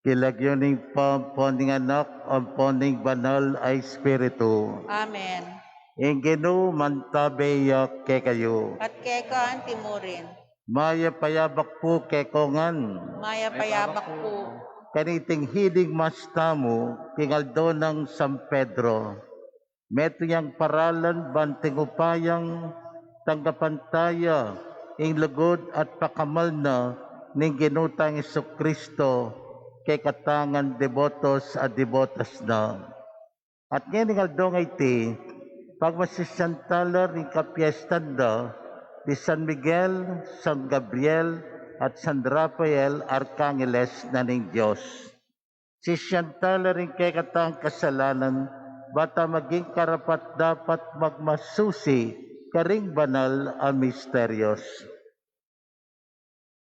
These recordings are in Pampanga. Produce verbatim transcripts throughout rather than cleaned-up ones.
King lagyu ning Ibpa, ampon ning Anak, ampon ning Banal a Espiritu. Amen. Ing Ginu mantabe ya kekayu. At keka antimurin. Mayap a yabak pu kekongan. Mayap a yabak pu. Kaniting hiling Mas tamu king aldo nang San Pedro. Metung yang paralan ban king upayang tanggapan taya ing lugud at pakamal na ning Ginu tang Jesucristo kekatang debotos at debotas na. At ngening aldo ngeni, pagmasisyan tala ring kapiestan da di San Miguel, San Gabriel, at San Rafael, arkangeles na ning Dios. Sisyan tala ring kekatang kasalanan, bata maging karapat-dapat magmasusi karing banal a misterios.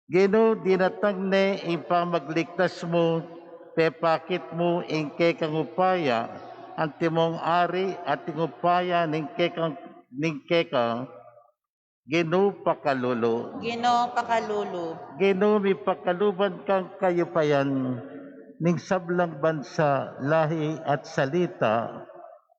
Ginu, dinatang ne ing pamagligtas mu, pepakit mu ing kekang upaya, antimong ari at ing upaya ning kekang, ning keka, Ginu pakalulu. Ginu pakalulu. Ginu, mipakaluban kang kayupayan ning sablang bansa, lahi at salita,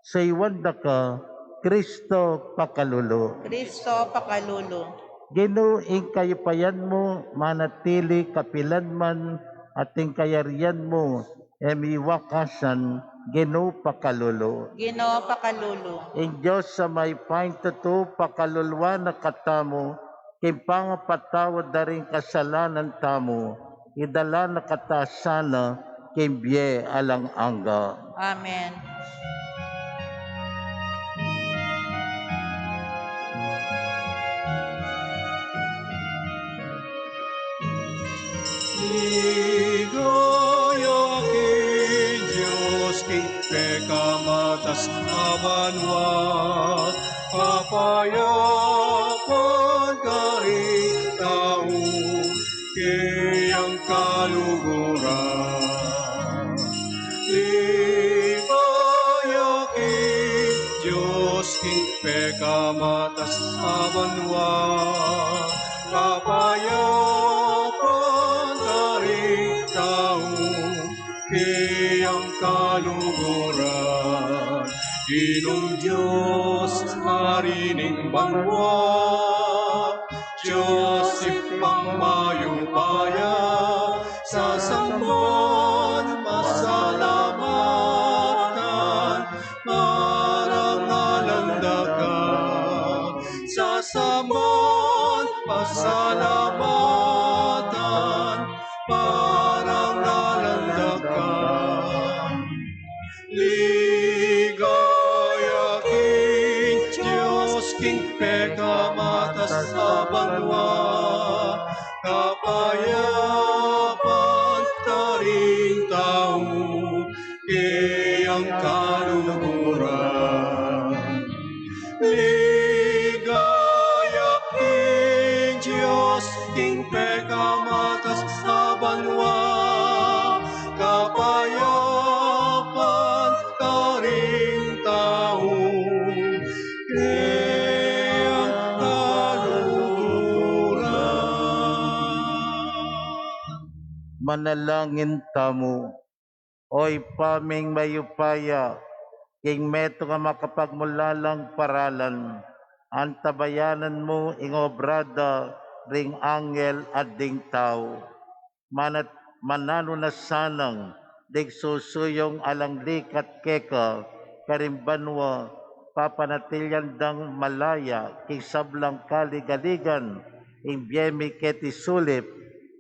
saiwan da ka, Kristo pakalulu. Kristo pakalulu. Ginu, ing kayupayan mu manatili kapilan man, at ing kayarian mu e miwakasan, Ginu pakalulu. Ginu pakalulu. Ing Dios a mayupayang tutu pakaluluan na katamu, king pangapatawad da ring kasalanan tamu, idala na kata sana king bie alang angga. Amen. Ligaya king Dios king pekamatas a banua, kapayapan karing tau keyang kaluguran. Ligaya king Dios king pekamatas a banua, kapayapan karing tau keyang kaluguran. Ginung Dios, Ari ning banua, Dios Ibpang mayupaya, sasamban, pasalamatan, parangalan da ka. Sasamban, pasalamatan, parangalan da ka. Ligaya king Dios king pekamatas a banua, kapayapan karing tau keyang kaluguran. Ligaya king Dios king pekamatas a banua, kapayapan karing tau keyang kaluguran. Manalangin tamu. O Ibpa ming mayupaya, king metung a makapagmulalang paralan, antabayanan mu ing obra da ring anghel at ding tau. Manat-, mananu na sanang ding susuyung alang likat keka karing banua, papanatilian dang malaya king sablang kaligaligan ing bie mi keti sulip,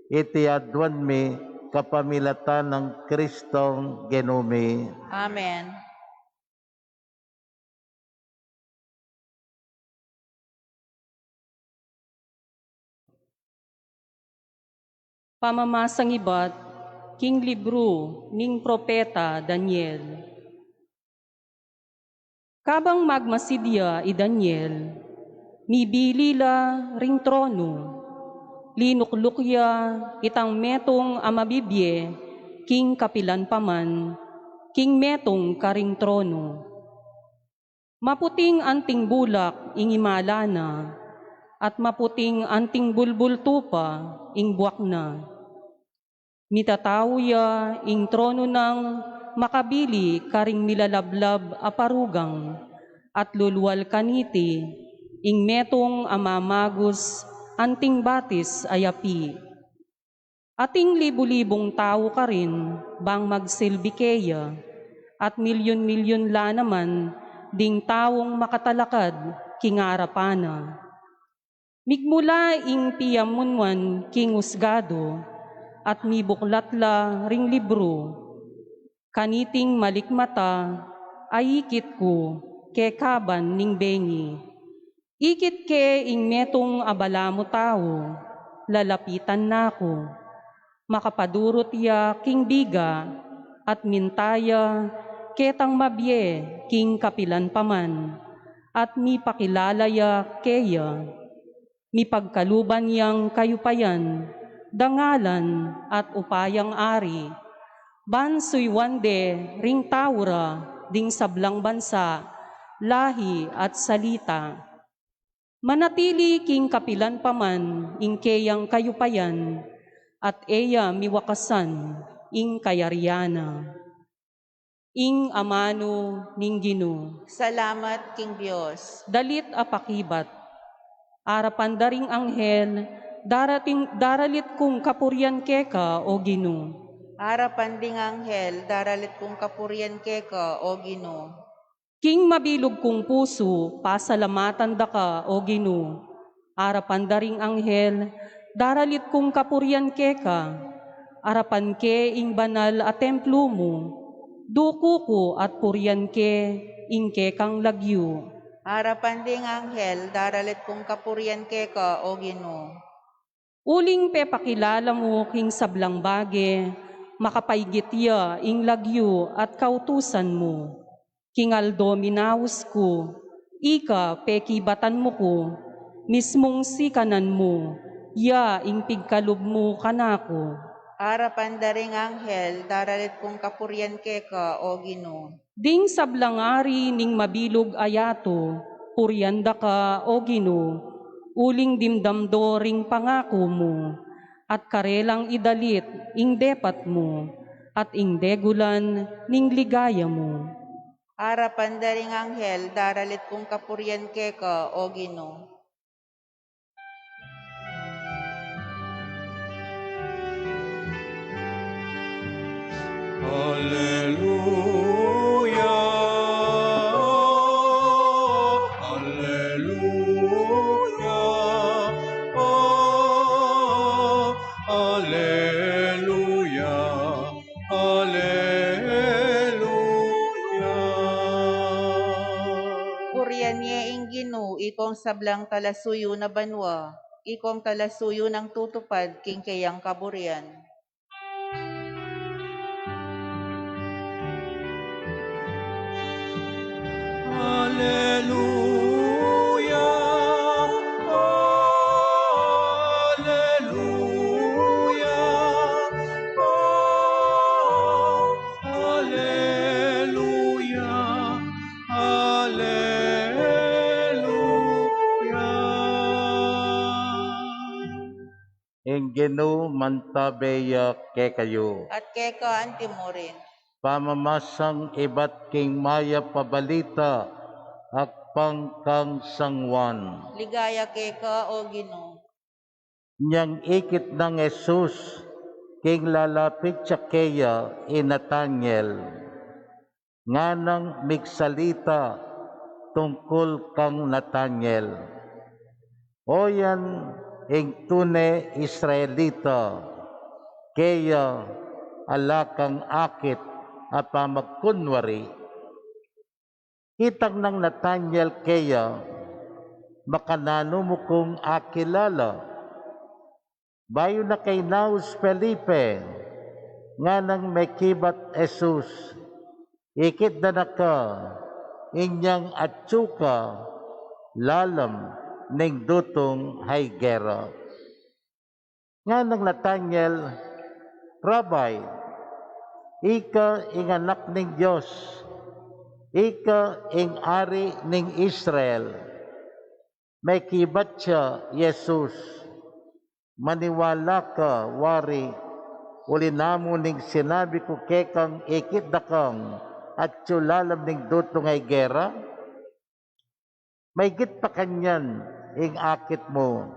iti aduan mi kapamilatan nang Kristong Ginu mi. Amen. Pamamasang ibat king libru ning propeta Daniel. Kabang magmasid ya i Daniel, mibili la ring tronu, linukluk ya itang metung a mabibie king kapilan pa man king metung karing tronu. Maputing anting bulak ing imala na, at maputing anting bulbul tupa ing buak na. Mitatau ya ing tronu nang makabili karing milalablab a parugang, at lulual kaniti ing metung a mamagus anting batis a yapi. Ating libu-libung tau karin bang magsilbi keya, at milyun-milyun la naman ding taung makatalakad king arapan na. Migmula ing piamunwan king usgadu, at mibuklat la ring libru. Kaniting malikmata, aikit ku kekaban ning bengi. Ikit ke ing metung a balamu tau, lalapitan na ku. Makapadurut ya king biga, at minta ya ketang mabie king kapilan pa man, at mipakilala ya keya. Mipagkaluban yang kayupayan, dangalan, at upayang ari, ban suyuan de ring tau ra ding sablang bansa, lahi, at salita. Manatili king kapilan pa man ing keyang kayupayan, at e ya miwakasan ing kayarian na. Ing amanu ning Ginu. Salamat king Dios. Dalit a pakibat. Arapan da ring anghel, darating, daralit kung kapurian keka, o Ginu. Arapan ding anghel, daralit kung kapurian keka, o Ginu. King mabilug kung pusu, pasalamatan da ka, o Ginu. Arapan da ring anghel, daralit kung kapurian keka. Arapan ke ing banal a templu mu. Duku ku at purian ke ing kekang lagyu. Arapan ding anghel, daralit kung kapurian keka, o Ginu. Uling pepakilala mu king sablang bage, makapaigit ya ing lagyu at kautusan mu. King aldo minaus ku, ika pekibatan mu ku, mismung sikanan mu, ya ing pigkalub mu kanaku. Arapan da ring anghel, daralit kung kapurian keka, o Ginu. Ding sablang ari ning mabilug a yatu, purian da ka, o Ginu, uling dimdam do ring pangaku mu, at karelang idalit ing depat mu, at ing degulan ning ligaya mu. Arapan da ring anghel, daralit kung kapurian keka, o Ginu. Aleluya, aleluya, aleluya, aleluya. Purian ye ing Ginu, ikong sablang talasuyu na banua, ikong talasuyu nang tutupad king keyang kaburian. Aleluya, aleluya, aleluya, aleluya. Ing Ginu mantabe ya kekayu. At keka anti mu rin. Pamamasang ibat king mayap a balita agpang kang San Juan. Ligaya keka, o Ginu. Nyang ikit nang Jesus king lalapit ya keya i Nataniel, nganang migsalita tungkul kang Nataniel, "O yan ing tune Israelita, keya ala kang akit a pamagkunwari." Kitang nang Nataniel keya, "Makananu mu kung akilala?" Bayu na kaynaus Felipe, nganang mekibat Jesus, "Ikit da na ka inyang atyu ka lalam ning dutung higera." Nganang Nataniel, "Rabbi, ika ing Anak ning Dios, ika ing Ari ning Israel." Mekibat ya Jesus, "Maniwala ka wari, Uli na mu ning sinabi ku kekang ikit da kang atyu lalam ning dutung a igera, maigit pa kanyan ing akit mu.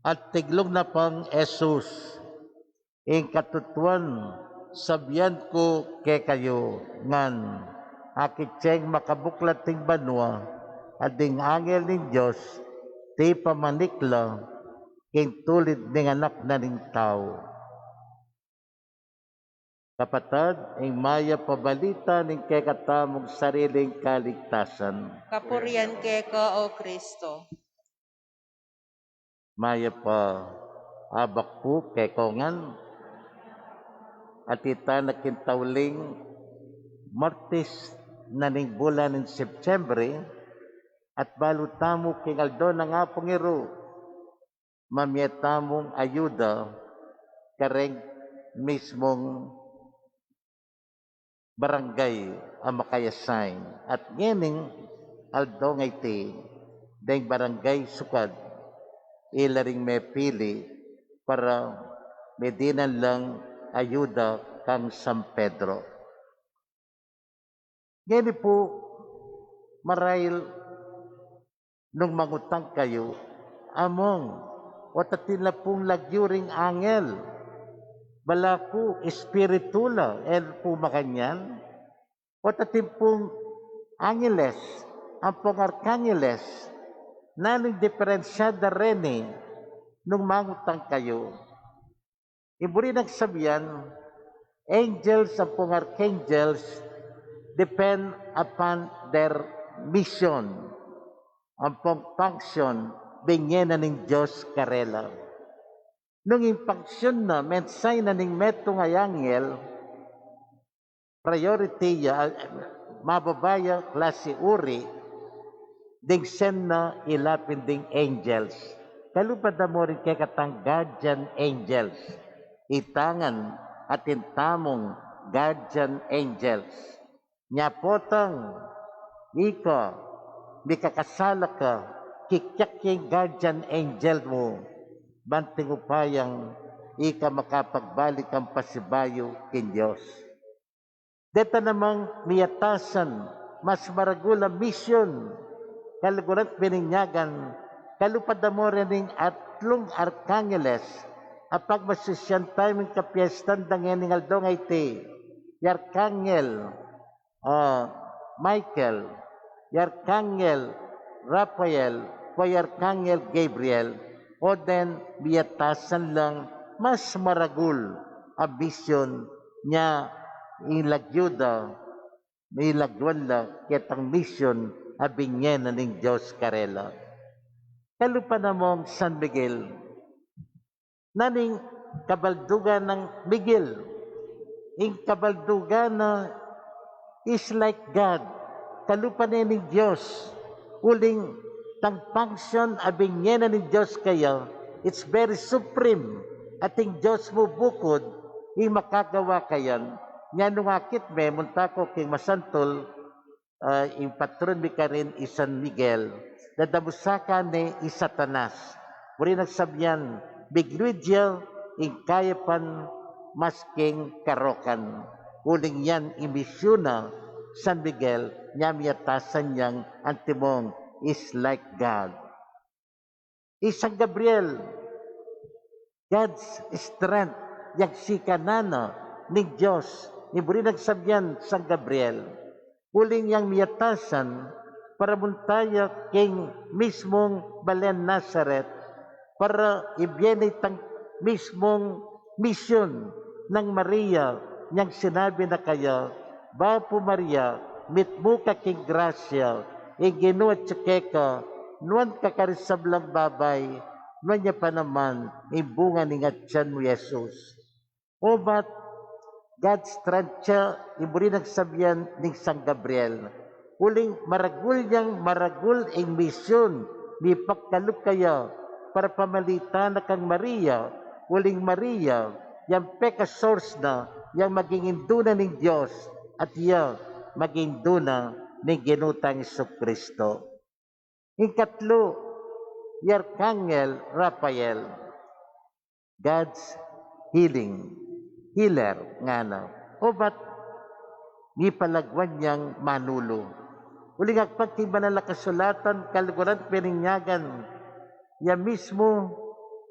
At tiglung na pang Jesus, ing katutuan sabian ku kekayu ngan, akit yeng makabuklat ing banua, at ding angel ning Dios, ti pamanikla king tulid ning Anak na ning Tau. Kapatad, ing mayap a balita ning kekatamung sariling kaligtasan. Kapurian keka, O Kristo. Mayap a abak pu kekongan. At ita na king tauling Martes na ning bulan ning Septiembre, at balu tamu king aldo nang Apung Eru, mamie tamung ayuda kareng mismung barangay a maka-assign. At ngening aldo ngeni, deng barangay sukad, ila ring mepili para medinan lang ayuda kang San Pedro. Ngeni pu, marahil nung mangutang kayu, among, o tatin la pung lagyu ring angel? Balaku espiritu la, e pu makanyan? O tatin pung angeles ampong arkangeles? Nanung diperensya da reni nung mangutang kayu? Ing buri nang sabian, angels ampong archangels depend upon their mission ampong function binie na ning Dios karela. Nung ing function na, mensahe na ning metung a angel, priority ya, mababa ya klasi uri, ding send na ilapin ding angels. Kalupa da mu ring kekatang guardian angels. Ita ngan atin tamung guardian angels. Nya potang ika mikakasala ka, kikyak ing guardian angel mu, ban ing upayang ika makapagbalik kang pasibayu king Dios. Deta namang miyatasan mas maragul a misyun, kaluguran at bininyagan, kalupa da mu rin ing atlung arkangeles a pagmasusyan tamung kapiestan da ngening aldo ngeni, i Arkangel, ah, Michael, i Arkangel Rafael, o i Arkangel Gabriel, o den miyatasan lang mas maragul a misyun nya ing lagyu da, ing lagyuan da ketang misyun a binie na ning Dios karela. Kalupa namung San Miguel, nanu ing kabaldugan nang Miguel? Ing kabaldugan na is like God. Kalupa ne ning Dios. Uling tang function a binie na ning Dios kaya, it's very supreme. At ing Dios mu bukud ing makagawa kayan. Nya nung akit me, munta ku king masantul, ah, ing patron mi karin i San Miguel, dadamusakan ne i Satanas. Buri nang sabian, migluid ya ing kayapan mas king karokan. Uling yan ing misyun na San Miguel, nya miyatasan yang antimong is like God. I San Gabriel, God's strength, yang sikanan na ning Dios, ing buri nang sabian San Gabriel. Uling yang miyatasan para munta ya king mismung balen Nazaret, para ibie ne itang mismung misyun nang Maria, yang sinabi na kaya, Bapu Maria, mitmu ka king grasya, ing Ginu atyu keka, nuan ka karing sablang babai, nuan ya pa naman ing bunga ning atyan mu, i Jesus. Obat, God's strength ya ing buri nang sabian ning San Gabriel. Uling maragul yang maragul ing misyun mipagkalub kaya para pamalitan na kang Maria, uling Maria, yang peka-source na, yang maging indu na ning Dios, at iya maging indu na ning Ginu tang Jesucristo. Ing katlu, i Arkangel Rafael, God's healing. healer, ngana. O ba't mipalagwan yang manulu? Uling agpang king Banal a Kasulatan, kaluguran, pininyagan ya mismu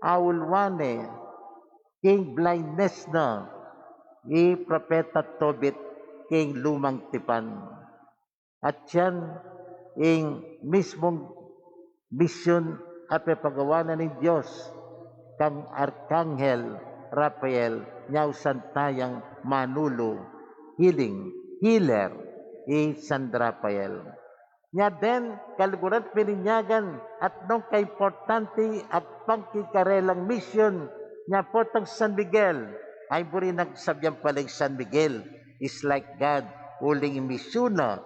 aulwan ne king blindness na i Propeta Tobit king Lumang Tipan. At yan ing mismung misyon a pepagawa na ning Dios kang Arkanghel Rafael, nya ausan tayang manulu, healing, healer, i San Rafael. Nya den, kaluguran, pininyagan, at nung kaimportante agpang king karelang misyon, nya potang San Miguel, ay buri nang sabian pala ing San Miguel is like God, uling ing misyon na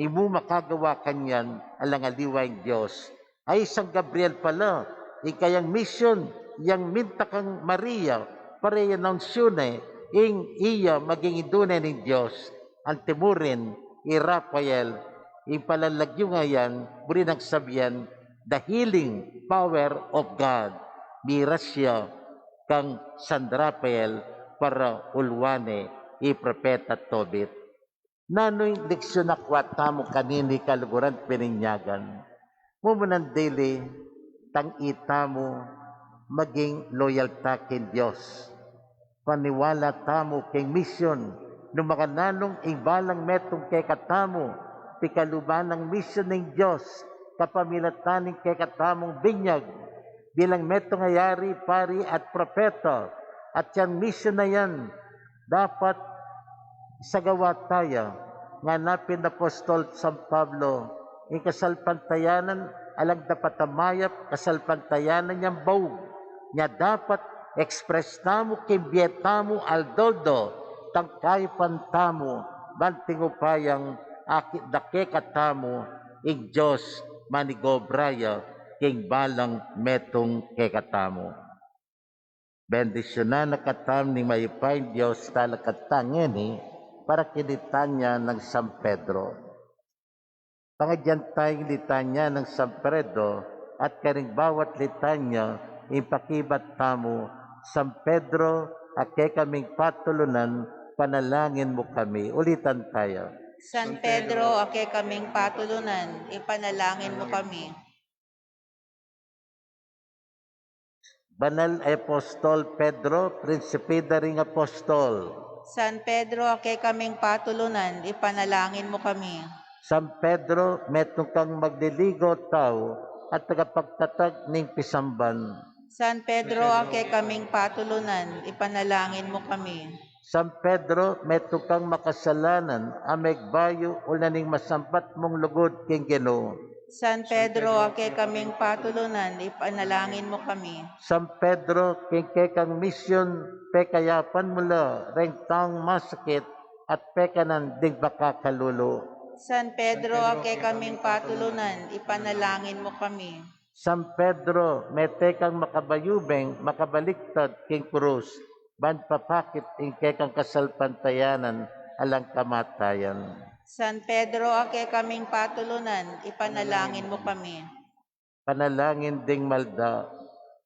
ing mu makagawa kanyan, alang aliwa ing Dios. Ay San Gabriel pala, ing kayang misyon, yang minta kang Maria, para i-announce ne, ing iya maging indu ne ning Dios. Antimurin, i Rafael, ing palalagyu a yan, buri nang sabian, the healing power of God. Miras ya kang San Rafael para ulwan ne i Propeta Tobit. Nanu ing leksyun a kua tamu kanini, kaluguran, pininyagan? Mumunan dili, tang itamu maging loyalta king Dios. Paniwala tamu king misyon, nung makananu ing balang metung kekatamu, pikaluban nang misyon ning Dios, kapamilatan ning kekatamung binyag, bilang metung a yari, pari, at propeta, at yang misyon a yan, dapat isagawa taya, ngana pin apostol San Pablo, ing kasalpantayanan, alang dapat a mayap, kasalpantayanan yang baug, nya dapat express tamu king bie tamu aldo-aldo, tang kayupan tamu, ban king upayang akit da kekatamu, ing Dios manigobra ya king balang metung kekatamu. Bendisyunan na katamu ning mayupayang Dios, talakad ta ngeni para king litanya nang San Pedro. Pangadyan taya ing litanya nang San Pedro, at karing bawat litanya, ipakibat tamu, San Pedro, a kekaming patulunan, ipanalangin mu kami. Ulitan taya. San Pedro, a kekaming patulunan, ipanalangin mu kami. Banal a Apostol Pedro, prinsipe da ring apostol. San Pedro, a kekaming patulunan, ipanalangin mu kami. San Pedro, metung kang magliligaw a tau at tagapagtatag ning pisamban. San Pedro, a kekaming patulunan, ipanalangin mu kami. San Pedro, metung kang makasalanan a megbayu ula ning masambat mung lugud king Ginu. San Pedro, a kekaming patulunan, ipanalangin mu kami. San Pedro, king kekang misyon, pekayapan mu la reng taung masakit at pekanan ding makakalulu. San Pedro, a kekaming patulunan, ipanalangin mu kami. San Pedro, mete kang makabayubeng, makabaliktad king krus, ban papakit ing kekang kasalpantayanan alang kamatayan. San Pedro, a kekaming patulunan, ipanalangin mu kami. Panalangin ding malda.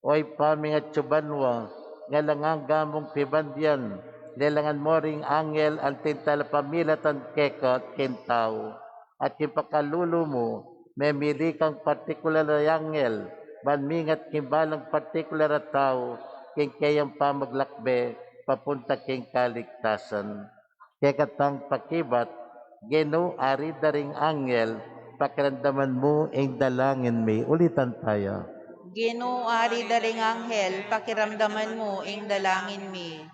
O Ibpa ming atsu banua, alang angga mung pibandian, lelangan mo ring anghel anting talapamilatan keka at king tau. At king pakalulu mu, memili kang partikular a anghel, ban mingat king balang partikular a tau, king keyang pamaglakbe, papunta king kaligtasan. Kekatang pakibat, Ginu, Ari da ring anghel, pakiramdaman mu ing dalangin mi. Ulitan taya. Ginu, Ari da ring anghel, pakiramdaman mu ing dalangin mi.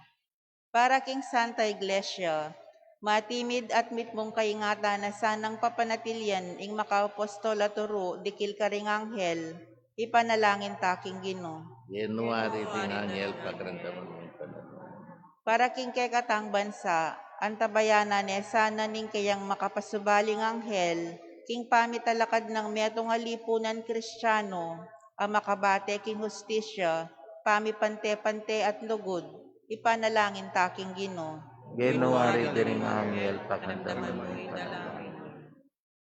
Para king Santa Iglesia, matimid at mitmung kaingatan a sanang papanatilian ing makaapostol a turu dikil karing anghel, ipanalangin ta king Ginu. Ginu, Ari ding anghel, pakiramdaman mu ing panalangin. Para king kekatang bansa, antabayanan ne sana ning keyang makapasubaling anghel, king pamitalakad nang metung a lipunan Kristiano, a makabate king hustisya, pamipante-pante at lugud, ipanalangin ta king Ginu. Ginu, Ari ding anghel, pakiramdaman mu ing panalangin.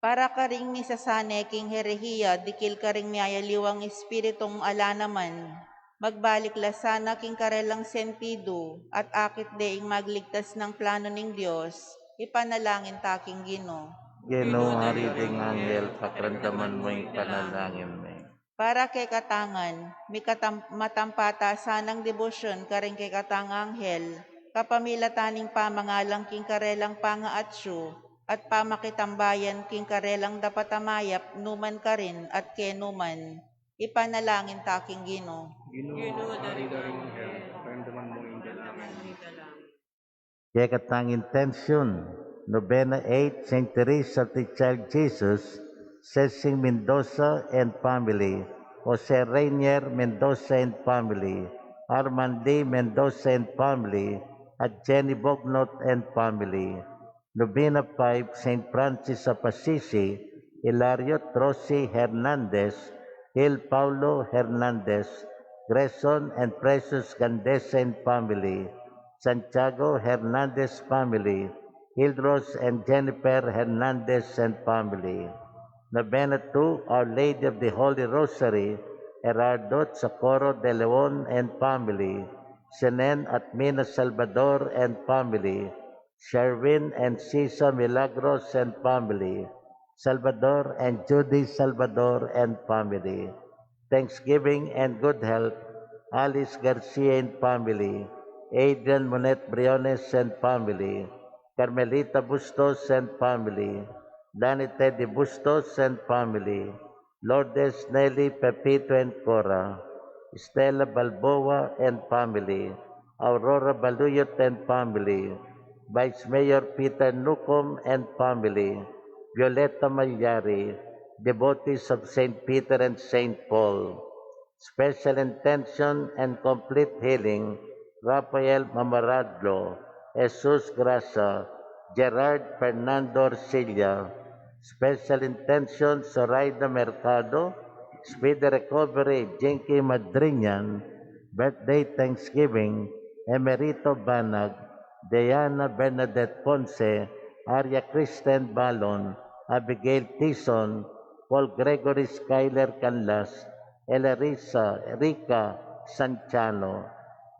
Para karing misasane king herehiya, dikil karing miyayaliwang espiritung ala naman, Magbalik la sana king karelang sentidu, at akit de ing magligtas nang plano ning Dios, ipanalangin ta king Ginu. Ginu, ari ding anghel, pakiramdaman mu ing panalangin mi. Para kekatang ngan, mikatam-, matampa ta sanang debosyon karing kekatang anghel, kapamilatan ning pamangalang king karelang pangaatsu, at pamakitambayan king karelang dapat a mayap numan karin at kenu man. Ipanalangin ta king Ginu. Ginu, ari da ring anghel, pakiramdaman mu ing dalangin mi. Kekatang intention, Novena eight, Saint Teresa of the Child Jesus, Cesing Mendoza and family, Jose Rainier Mendoza and family, Armand Lee Mendoza and family, at Jenny Bognot and family. Novena five, Saint Francis of Assisi, Hilario Trosi Hernandez, Gil Paulo Hernandez, Grayson and Precious Gandesa and family, Santiago Hernandez family, Hildros and Jennifer Hernandez and family. Novena two, Our Lady of the Holy Rosary, Gerardo Socorro de Leon and family, Senen at Mina Salvador and family, Sherwin and Sisa Milagros and family, Salvador and Judy Salvador and family. Thanksgiving and good health, Alice Garcia and family, Adrian Monet Briones and family, Carmelita Bustos and family, Danny Teddy Bustos and family, Lourdes Nelly Pepito and Cora, Stella Balboa and family, Aurora Baluyot and family, Vice Mayor Peter Nucom and family, Violeta Malyari, devotees of Saint Peter and Saint Paul. Special intention and complete healing, Rafael Mamaradlo, Jesus Grasa, Gerard Fernando Orcilla. Special intention, Zoraida Mercado, speedy recovery, Jinky Madriñan, birthday thanksgiving, Emerito Banag, Diana Bernadette Ponce, Aria Kristen Balon, Abigail Tison, Paul Gregory Skyler Canlas, Elarisa Rica Santiano.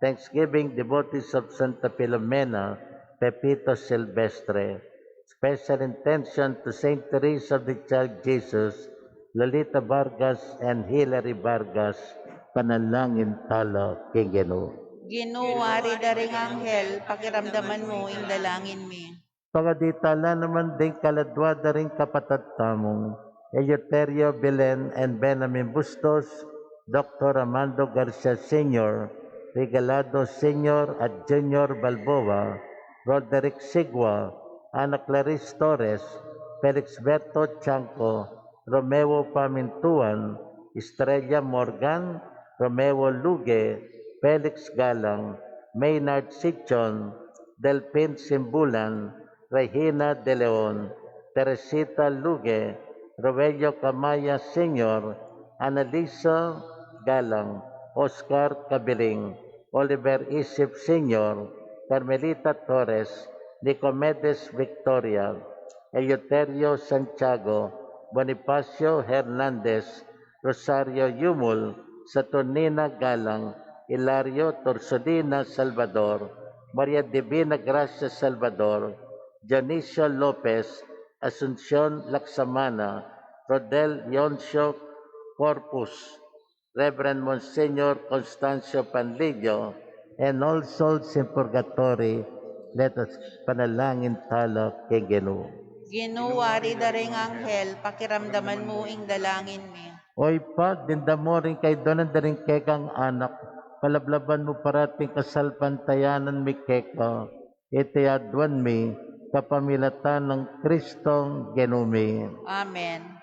Thanksgiving, devotees of Santa Filomena, Pepito Silvestre. Special intention to Saint Teresa of the Child Jesus, Lolita Vargas, and Hilary Vargas. Panalangin tala king Ginu. Ginu, ari da ring anghel, pakiramdaman mu ing dalangin mi. Pagadi tala naman ding kaladua da ring kapatad tamung Eleuterio Belen and Benjamin Bustos, Doktor Armando Garcia Senior, Regalado Senior at Junior Balboa, Roderick Sigua, Ana Clarice Torres, Felix Berto Chanco, Romeo Pamintuan, Estrella Morgan, Romeo Luge, Felix Galang, Maynard Sichon, Delfin Simbulan, Regina De Leon, Teresita Luge, Rogelio Camaya Senior, Annalisa Galang, Oscar Cabiling, Oliver Isip Senior, Carmelita Torres, Nicomedes Victoria, Eleuterio Santiago, Bonifacio Hernandez, Rosario Yumul, Saturnina Galang, Hilario Torsolina Salvador, Maria Divina Gracia Salvador, Dionisio Lopez, Asuncion Laksamana, Rodel Leoncio Corpus, Reverend Monsignor Constancio Panlillo, and all souls in purgatory, let us panalangin tala king Ginu. Ginu, ari da ring anghel, pakiramdaman mu ing dalangin mi. O Ibpa, dindamu ring kaiduanan da ring kekang anak, palablaban mu parati ing kasalpantayanan mi keka, iti aduan mi kapamilatan nang Kristong Ginu mi. Amen.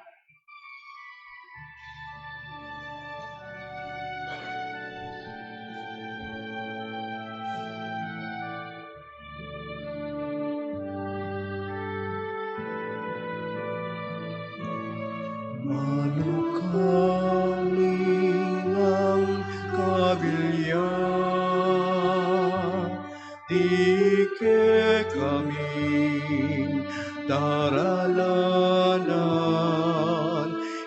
Manukaling ang kabilya, di kekaming daralanan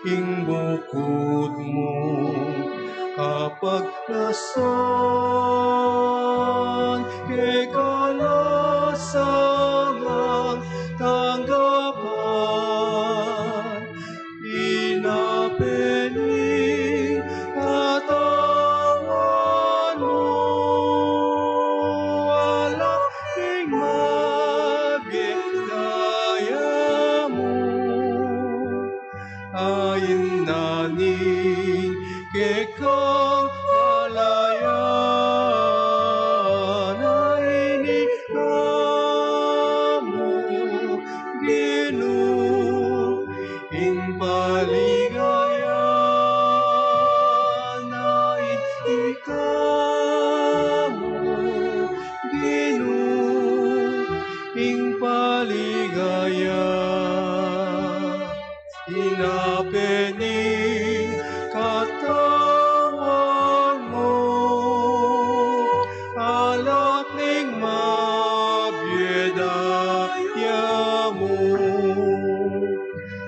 ing bukud mu, kap- paglasan, keka la sanang tanggapan, inapin ing katawan mu, alak ning mabie daya mu. Ain na ning kekang kalayan, ain ika mu, Ginu, ing paligayan, ain ika mu, Ginu, ing paligayan. Inapin ing katawan mu, alak ning mabie daya mu.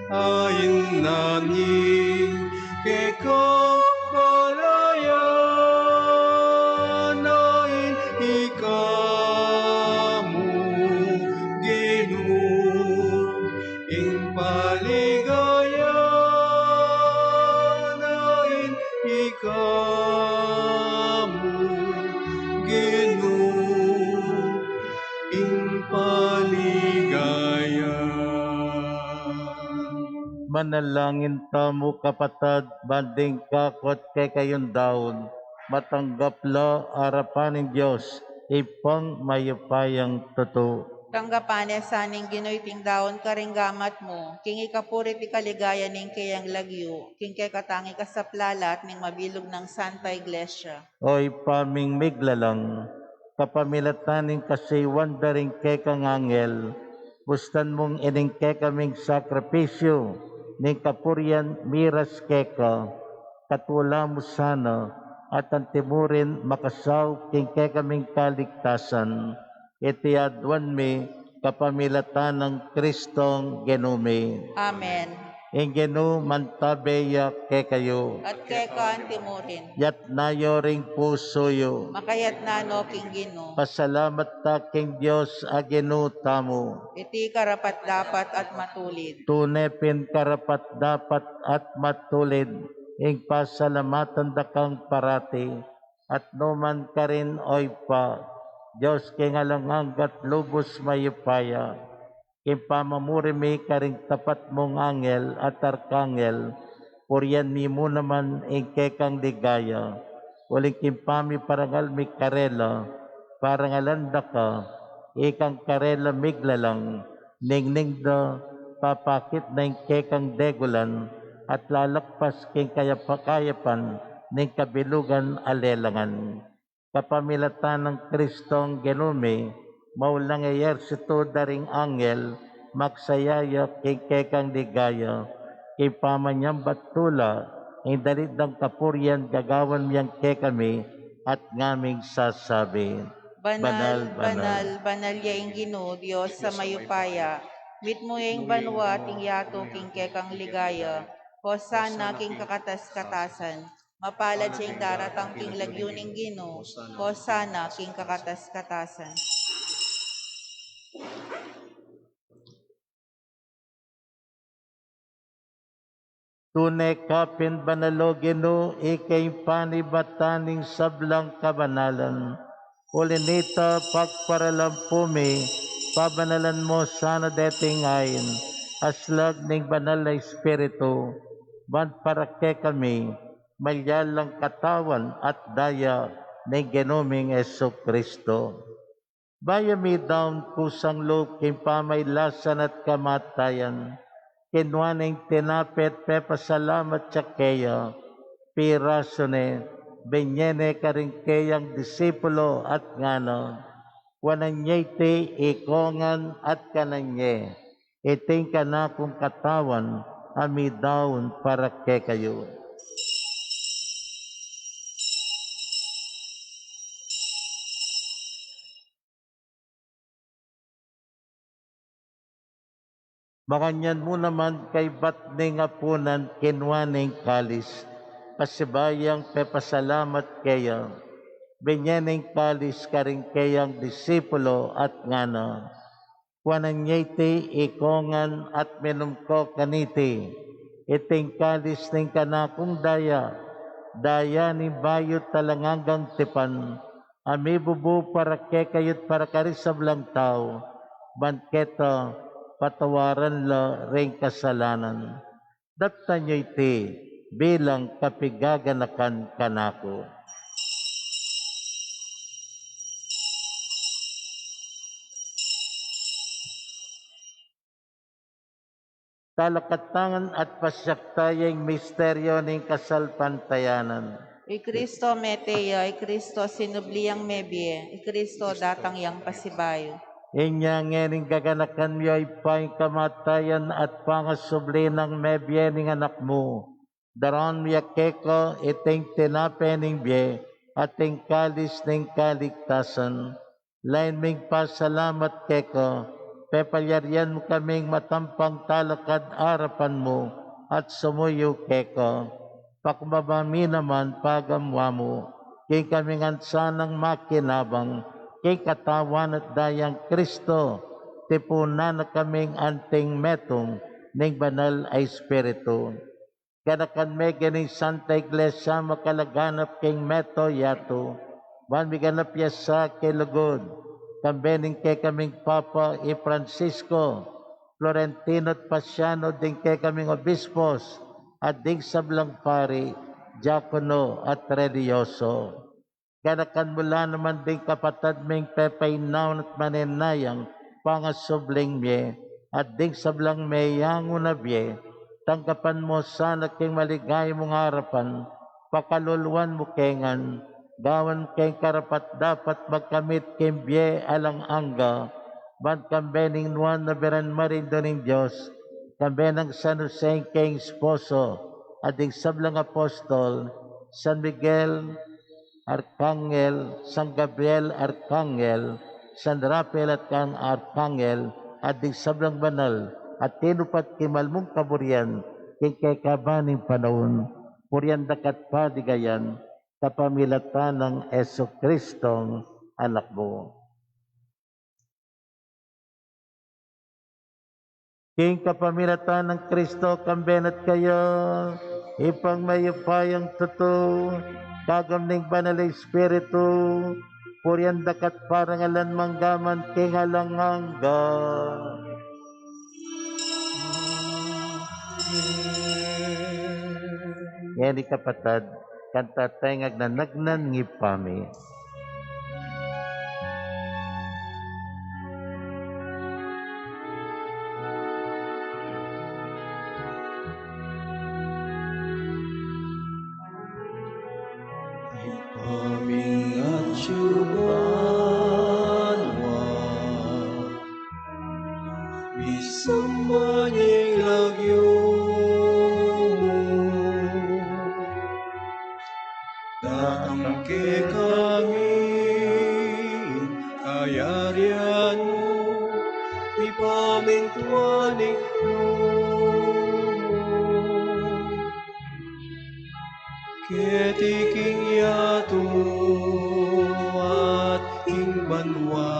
Ain na ning kekang kalayan, ain ika mu, Ginu, ing paligayan, ain ika mu, Ginu, ing paligayan. Manalangin tamu, kapatad, ban ding kaku at kekayung daun, matanggap la arapan ning Dios, Ibpang mayupayang tutu. Tanggapan na sa ning Ginu iting daun karing gamat mu, king ikapuri at ikaligaya ning keyang lagyu, king kekatang ikasaplalat ning mabilug nang Santa Iglesia. O Ibpa ming miglalang, kapamilatan ning kasuyuan da ring kekang angel, bustan mung ining kekaming sakripisyu ning kapurian miras keka, katula mu sana, at anti mu rin makasaup king kekaming kaligtasan. Iti aduan mi kapamilatan nang Kristong Ginu mi. Amen. Ing Ginu mantabe ya kekayu. At keka anti mu rin. Yatna yu ring pusu yu. Makayatna no king Ginu. Pasalamat ta king Dios a Ginu tamu. Iti karapat-dapat at matulid. Tune pin karapat-dapat at matulid ing pasalamatan da kang parati, at nukarin man, o Ibpa, Dios king alang angga at lubus mayupaya. King pamamuri mi karing tapat mung angel at arkangel, purian mi mu naman ing kekang ligaya. Uling king pamiparangal mi karela, parangalan da ka, ikang karela miglalang, ningning da, papakit na ing kekang degulan, at lalakpas king kayapa-kayapan ning kabilugan a lelangan. Kapamilatan nang Kristong Ginu mi, maulang ehersitu da ring angel, magsaya ya king kekang ligaya, king pamanyambat tula, ing dalit dang kapurian gagawan mi yang kekami, at ngaming sasabi. Banal, banal, banal ya ing Ginu, Dios a mayupaya. Mitmu ya ing banua at ing yatu king kekang ligaya. Hosana king kakatas-katasan. Mapalad ya ing daratang king lagyu ning Ginu. Hosana king kakatas-katasan. Tune ka pin banal, o Ginu, ika ing panibatan ning sablang kabanalan. Uli nita, pagparalampu mi, pabanalan mu sana deting ain, aslag ning Banal a Espiritu, ban para kekami, malyalang katawan at daya ning Ginu ming Jesucristo. Bayu mi daun kusang lub king pamailasan at kamatayan, kinua ne ing tinape at pepasalamat ya keya, pirasu ne, binye ne karing keyang disipulo at ngana, kuanan ye iti ikongan at kanan ye. Iti ing kanakung katawan a midaun para kekayu. Makanyan mu naman kaybat ning apunan, kinua ne ing kalis, Pasibayu yang pepasalamat keya, binye ne ing kalis karing keyang disipulo at ngana: Kuanan ye iti, ikongan at minum ko kaniti. Iti ing kalis ning kanakung daya, daya ning bayu't alang anggang tipan, a mibubu para kekayu't para karing sablang tau, ban keta patawaran la ring kasalanan. Daptan yu iti bilang kapigaganakan kanaku. Talakad ta ngan at pasiag taya ing misteryo ning kasalpantayanan. I Kristo mete ya, i Kristo sinubli yang mebie, i Kristo datang yang pasibayu. Inya ngening gaganakan mi, o Ibpa, ing kamatayan at pangasubli nang mebie ning Anak mu, daraun mi ya keka iting tinape ning bie at ing kalis ning kaligtasan. Lain ming pasalamat keka, pepalyarian mu kaming matampang talakad arapan mu at sumuyu keka. Pakumbaba mi naman pagamuan mu, king kami ngan sanang makinabang king Katawan at Dayang Kristo, tipunan na kaming anting metung ning Banal a Espiritu. Ganakan me king Santa Iglesia makalaganap king mabilug a yatu, ban miganap ya sa king lugud, kambe ning kekaming Papa i Francisco, Florentino at Pasiano, ding kekaming obispos, at ding sablang pari, diakono at relihiyoso. Ganakan mu la naman ding kapatad ming pepainaun at manenayang pangasubling mie, at ding sablang meyangu na bie, tanggapan mu sana king maligaya mung arapan, pakaluluan mu ke ngan, gawan keng karapat-dapat magkamit king bie alang angga, ban kambe ning Nuan a Birhen Maria Indu ning Dios, kambe nang San Jose ing keyang esposo, at ding sablang apostol, San Miguel Arkanghel, San Gabriel Arkanghel, San Rafael at kang Arkanghel, at ding sablang banal a tinupad king malmung kaburian king kekaban ning panaun, purian da ka at paligayan, kapamilatan nang Jesucristong Anak mu. King kapamilatan nang Kristo, kambe na at kaya, Ibpang mayupayang tutu, kagum ning Banal a Espiritu, purian da ka at parangalan mangga man king alang angga. Amen. Ngeni kapatad, kantan taya ing agnanagnan ning Ibpa mi. Ibpa mi, atsu ka banua, misamban ya ing lagyu mu, datang kekami ing kayarian mu, mipamintuan ing lub mu keti king yatu at king banua,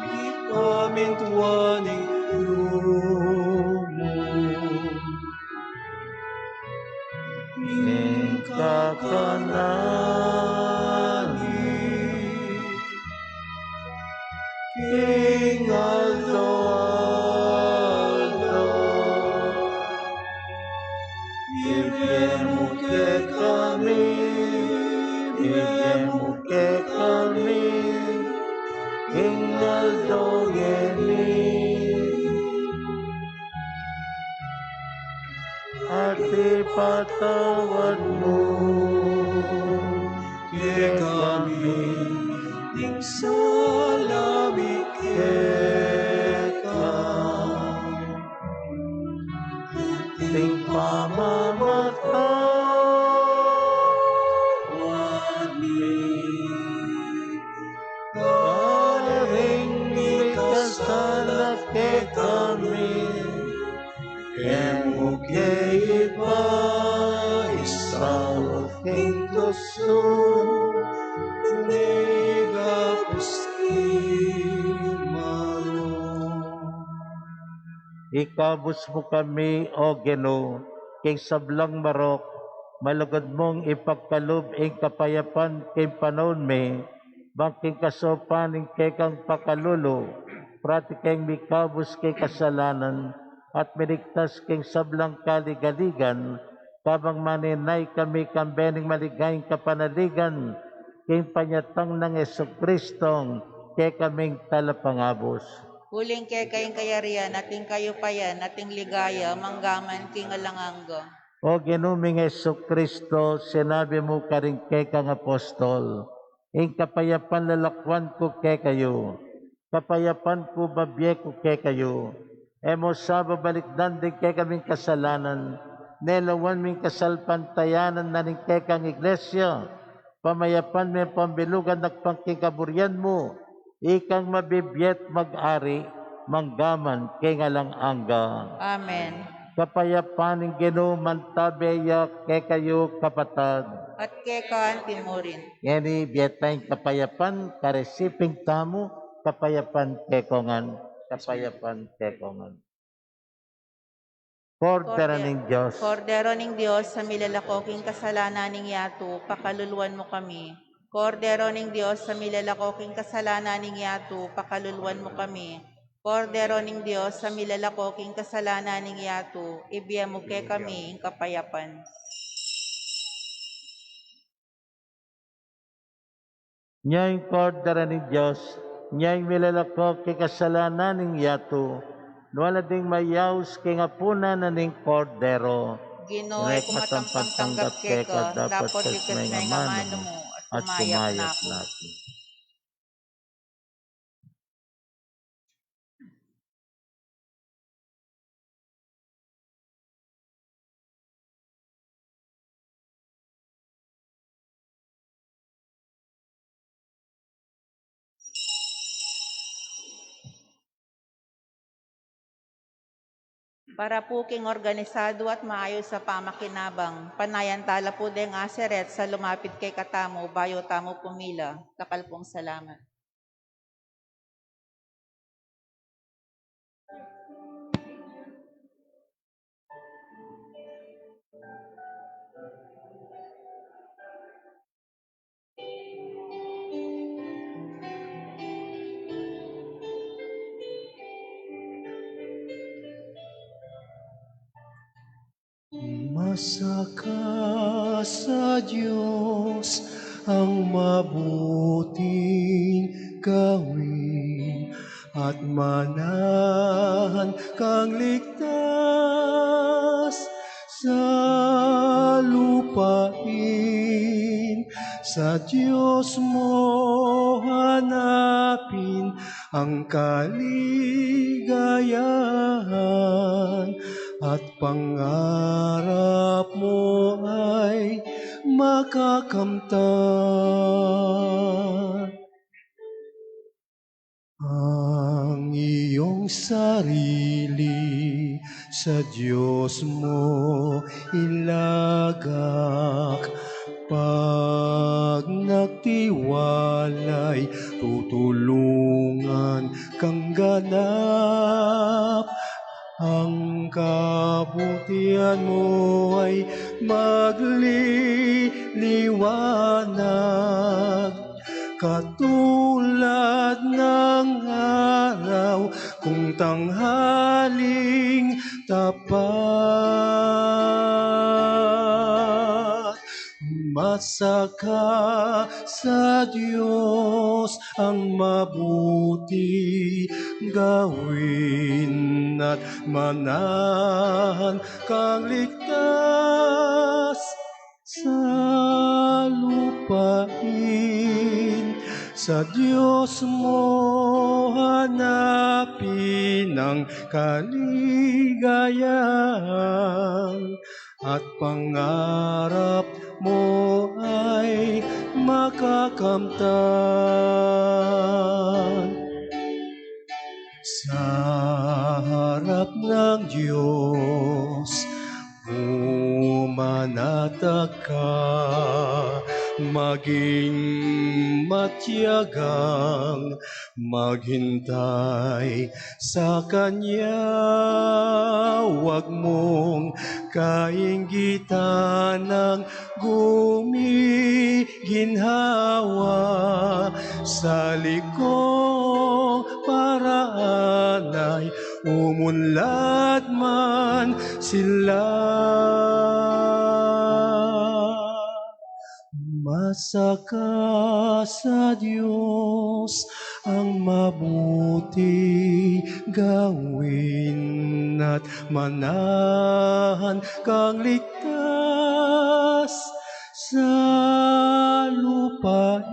mipamintuan ing lub mu. Ing kakanan mi king aldo-aldo, ibie mu kekami, ibie mu kekami king aldo ngeni. At ipatawad mu kekami ding sala mi keka, anti ing pamamatawad mi karing mikasala kekami. E mu ke ipaisang Ikabus mu kami, O Ginu, king sablang marok, malugud mung ipagkalub ing kapayapan king panaun mi, bang king kasaupan ning kekang pakalulu, parati keng mikabus king kasalanan, at miligtas king sablang kaligaligan, kabang manenaya kami kambe ning maligayang kapanaligan, king panyatang nang Jesucristo, kekaming talapangabus. Uling keka ing kayarian, at ing kayupayan, at ing ligaya, manggaman king alang angga. O Ginu ming Jesucristo, sinabi mu karing kekang apostol, ing kapayapan lalakwan ku kekayu, kapayapan ku bibie ku kekayu. E mu sa babalikdan ding kekaming kasalanan, ne lawan ming kasalpantayanan na ning kekang iglesia, pamayapan me pambilugan agpang king kaburian mu, ikang mabibie at mag-ari, manggaman king alang angga. Amen. Kapayapan ning Ginu mantabe ya kekayu, kapatad. At keka anti mu rin. Ngeni, bie tang kapayapan, karisiping tamu, kapayapan kekongan, kapayapan kekongan. Kordero ning Dios. Kordero ning Dios, a milalako king kasalanan ning yatu, pakaluluan mu kami. Kordero ning Dios, a milalako king kasalanan ning yatu, pakaluluan mu kami. Kordero ning Dios, a milalako king kasalanan ning yatu, ibie mu kekami ing kapayapan. Nya ing Kordero ning Dios, nya ing milalako king kasalanan ning yatu, nu ala ding mayaus king apunan na ning Kordero. Ginu, e ku matampang tanggap keka, dapot ikit me ing amanu mu, at kumayap na ku. Para pu king organisadu at maayus a pamakinabang, panayan tala pu deng aseret sa lumapit kekatamu bayu tamu pumila. Dakal pung salamat. Masaka sa Dios ang mabuting gawin, at manahan kang ligtas sa lupain. Sa Dios mo hanapin ang kaligayahan, at pangarap mo ay makakamtan. Ang iyong sarili sa Dios mo ilagak, pag nagtiwala'y tutulungan kang ganap. Ang kabutihan mo ay magliliwanag, katulad ng araw kung tanghaling tapat. Masaka sa Dios ang mabuti gawin, at manahan kang ligtas sa lupain. Sa Dios mo hanapin ang kaligayahan, at pangarap mo ay makakamtan. Sa harap ng Diyos, bumanatag ka, Maging matiyagang maghintay sa Kanya, wag mong kainggitan ang gumiginhawa sa likong paraan ay umunlad man sila. Masaka sa Diyos ang mabuti gawin at manahan kang ligtas sa lupain.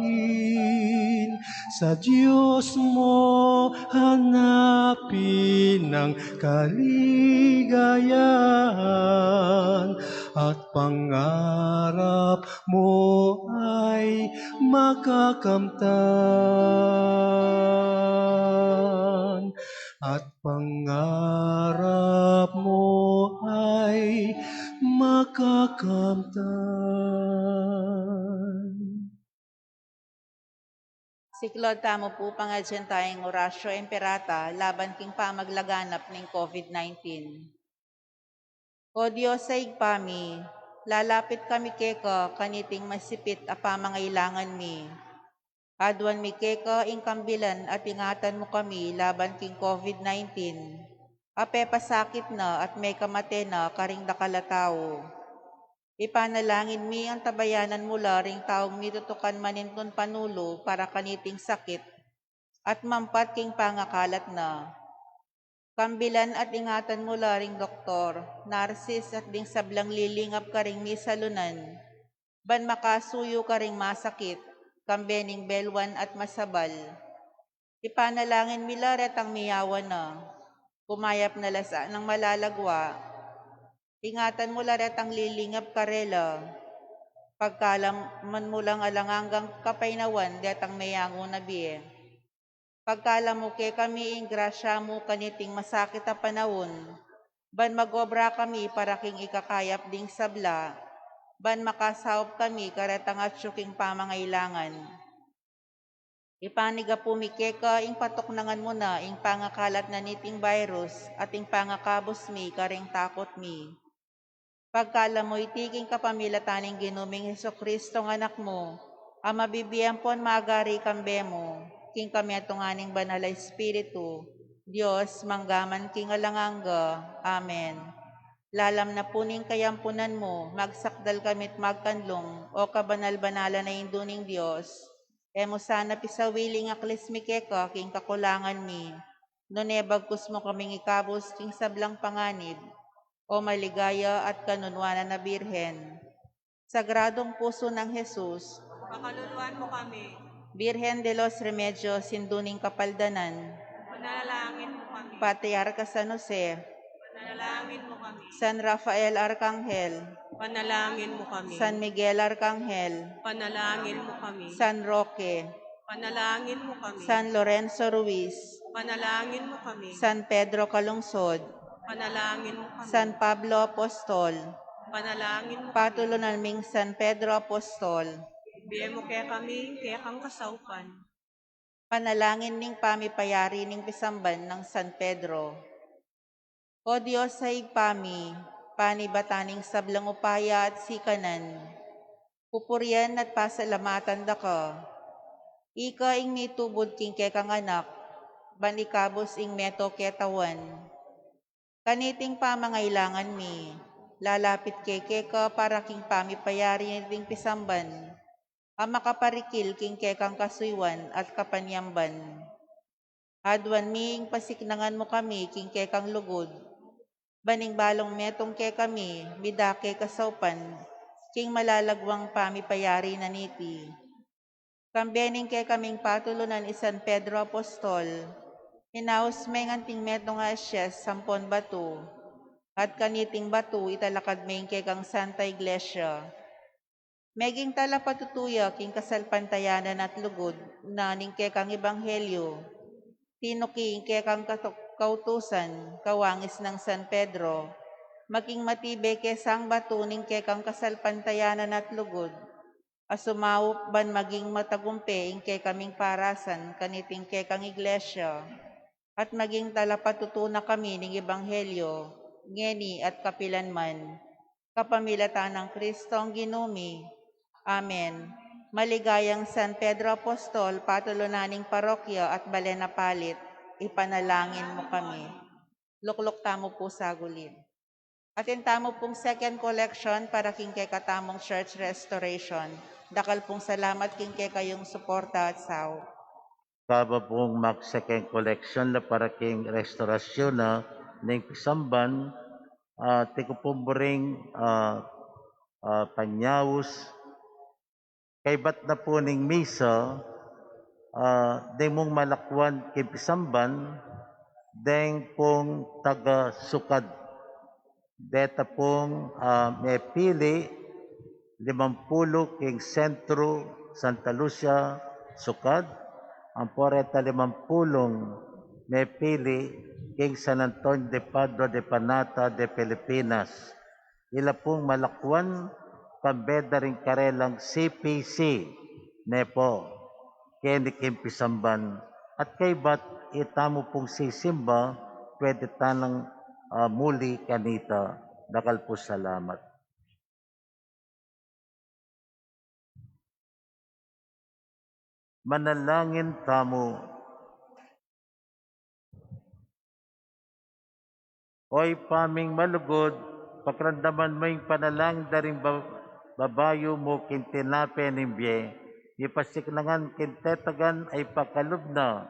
Sa Diyos mo hanapin ang kaligayahan at pangarap mo ay makakamtan, at pangarap mo ay makakamtan. Siklaud tamu pu pangadyan tayang Oratio Imperata laban king pamaglaganap ning COVID nineteen. O Dios a Ibpa mi, lalapit kami keka kaniting masipit a pamangailangan mi. Aduan mi keka ing kambilan at ingatan mu kami laban king COVID nineteen, a pepasakit na at mekamate na karing dakal a tau. Ipanalangin mi antabayanan mu la ring taung mitutukan manintun panulu para kaniting sakit at mampat king pangakalat na. Kambilan at ingatan mu la ring doktor, narsis at ding sablang lilingap karing misalunan, ban makasuyu karing masakit, kambe ning belwan at masabal. Ipanalangin mi la retang miyawa na, kumayap na la sanang malalagwa. Ingatan mu la retang lilingap karela. Pagkaluban mu lang alang anggang kapaynawan detang meyangu na bie. Pagkaluban mu kekami ing grasya mu kaniting masakit a panaun, ban mag-obra kami para king ikakayap ding sabla, ban makasaup kami karetang atyu king pamangailangan. Ipanigapu mi keka ing patuknangan mu na ing pangakalat na niting virus at ing pangakabus mi karing takut mi. Pagkaluban mu iti king kapamilatan ning Ginu ming Jesucristo a Anak mu, a mabibie ampon magari kambe mu, king kamiatungan ning Banal a Espiritu, Dios, mangga man king alang angga. Amen. Lalam na pu ning kayampunan mu, magsakdal kami't magkanlung, o kabanal-banalan a Indu ning Dios. E mu sana pisawili ing aklis mi keka king kakulangan mi, nune bagkus mu kaming ikabus king sablang panganib, o maligaya at kanunuanan a Birhen. Sagradong Pusu nang Jesus, pakaluluan mu kami. Birhen de los Remedios, Indu ning Kapaldanan, panalangin mu kami. Patriarka San Jose, panalangin mu kami. San Rafael Arkanghel, panalangin mu kami. San Miguel Arkanghel, panalangin mu kami. San Roque, panalangin mu kami. San Lorenzo Ruiz, panalangin mu kami. San Pedro Calungsod, panalangin mu kami. San Pablo Apostol, panalangin mu kami. Patulunan ming San Pedro Apostol, ibie mu kekami ing kekang kasaupan. Panalangin ning pamipayari ning pisamban nang San Pedro. O Dios a Ibpa mi, panibatan ning sablang upaya at sikanan, pupurian at pasalamatan da ka. Ika ing mitubud king kekang Anak, ban ikabus ing meto ketawan. Kaniting pamangailangan mi, lalapit ke keka para king pamipayari niting pisamban, a makaparikil king kekang kasuyuan at kapanyamban. Aduan mi ing pasiknangan mu kami king kekang lugud, ban ing balung metung kekami, midake kasaupan king malalagwang pamipayari na niti. Kambe ning kekaming patulunan i San Pedro Apostol, inaus me ing anting metung a asyes ampon batu, at kaniting batu italakad me ing kekang Santa Iglesia. Meging talapatutu ya king kasalpantayanan at lugud na ning kekang ebanghelyu. Tinuki ing kekang katu-, kautusan, kawangis nang San Pedro, maging matibe ke sang batu ning kekang kasalpantayanan at lugud. a sumaup ban maging matagumpe ing kekaming parasan kaniting kekang iglesia, at maging talapatutu na kami ning ebanghelyo, ngeni at kapilanman. Kapamilatan nang Kristong Ginu mi. Amen. Maligayang San Pedro Apostol, patulunan ning parokya at balen a palit, ipanalangin mu kami. Lukluk tamu pu sagulin. Atin tamu pung second collection para king kekatamung church restoration. Dakal pung salamat king kekayung suporta at saup. Kaba pung mag second collection na para king restorasyun na ning pisamban, ah, tiku pung buring, ah, ah, panyaus, kaybat na pu ning misa, ah, deng mung malakuan king pisamban, deng pung taga Sukad. Deta pung, ah, mepili, limampulu king sentru, Santa Lucia, Sukad, ampo reta limampulung mepili king San Antonio de Padua de Panata de Pilipinas. Ila pung malakuan, kambe da ring karelang C P C, ne pu, keni king pisamban, at kaybat itamu pung sisimba, pwede tanang, ah, muli kanita. Dakal pu salamat. Manalangin tamu. O Ibpa ming malugud, pakiramdaman mu ing panalangin da ring ba-, babayu mu king tinape ning bie. Mipasiknangan king tetagan a ipakalub na,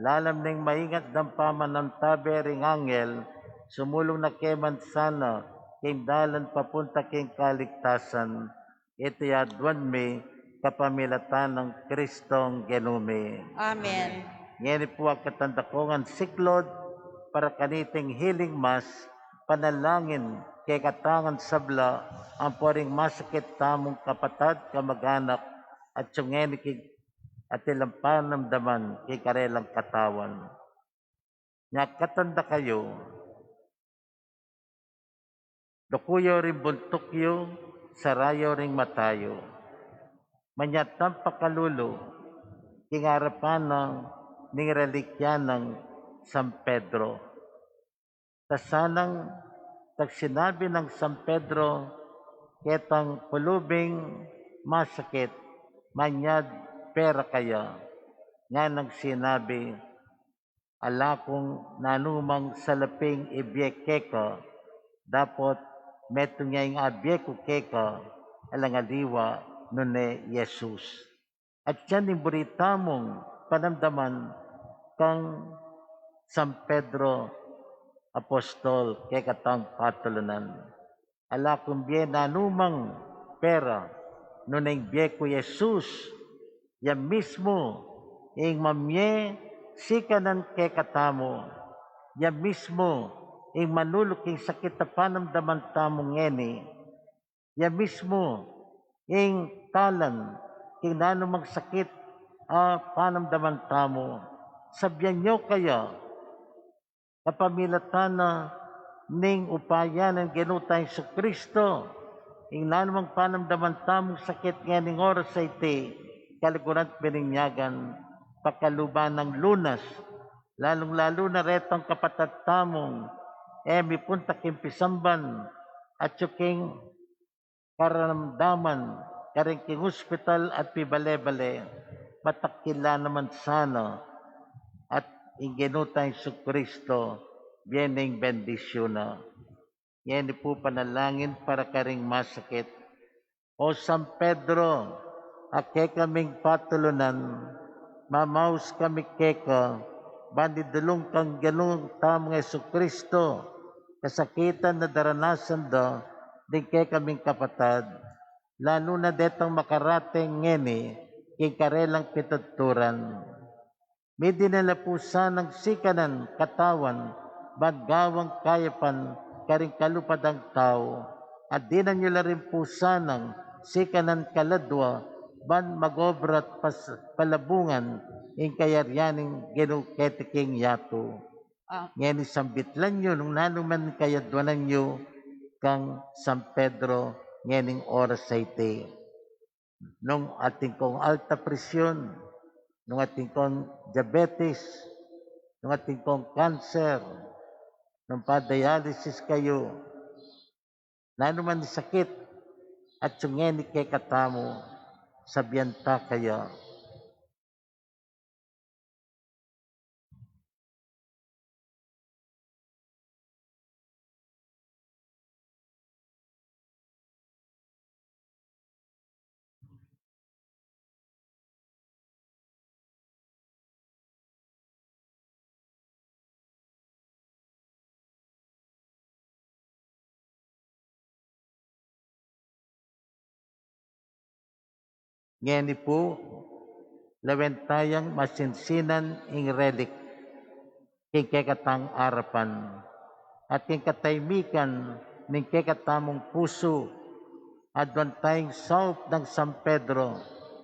lalam ning maingat dang pamanantabe ring anghel, sumulung na ke man sana king dalan papunta king kaligtasan. Iti aduan mi kapamilatan nang Kristong Ginu mi. Amen. Ngeni pu, akatan da kong siklaud para kaniting healing mass, panalangin kekatang sabla, ampo ring masakit tamung kapatad, kamag-anak, at sungeni king atilang panamdaman king karelang katawan. Nyakatan da kayu, duku yu ring buntuk yu, sara yu ring mata yu. Manyatang pakalulu king arapan na ning relikya nang San Pedro. Tasanang tagsinabi nang San Pedro ketang pulubing masakit, manyad pera kaya. Nganang sinabi, ala kung nanumang salaping ibie keka, dapot metung ya ing abie ku keka, alang aliwa nune Jesus. At yan ing buri tamung panamdaman kang San Pedro Apostol, kekatang patulunan. Ala kung bie nanumang pera, nune ing bie ku Jesus, ya mismu ing mamie sikanan kekatamu, ya mismu ing manulu king sakit a panamdaman tamu ngeni, ya mismu ing talan king nanumang sakit a panamdaman tamu. Sabian yu kaya, kapamilatan na ning upaya nang Ginu tang Jesucristo, ing nanumang panamdaman tamung sakit ngening oras a iti, kaluguran at bininyagan, pakaluban nang lunas, lalung-lalu na retang kapatad tamung e mipunta king pisamban, atyu king karamdaman, karin king ospital at pibale-bale, matakila naman sana, at ing Ginu tang Jesucristo, bie neng bendisyun na. Ngeni pu panalangin para karing masakit. O San Pedro, a kekaming patulunan, mamaus kami keka, ban idulung kang Ginu tamung Jesucristo, kasakitan a daranasan da ding kekaming kapatad, lalu na detang makarate ngeni king karelang pituturan. Midi na la pu sanang sikanan katawan, ban gawang kayapan karing kalupa dang tau, at dinan yu la rin pu sanang sikanan kaladua, ban mag-obra at pas-, palabungan ing kayarian ning Ginu keti king yatu. Ah. Ngeni sambitlan yu nung nanu man kayaduanan yu kang San Pedro ngening oras a iti. Nung atin kong alta presyon, nung atin kong diabetes, nung atin kong kanser, nung pa-dialysis kayu, nanu man sakit, atsu ngeni kekatamu, sabian ta kaya. Ngeni pu, lawen tayang masinsinan ing relik king kekatang arapan, at king katahimikan ning kekatamung pusu, aduan tayang saup nang San Pedro,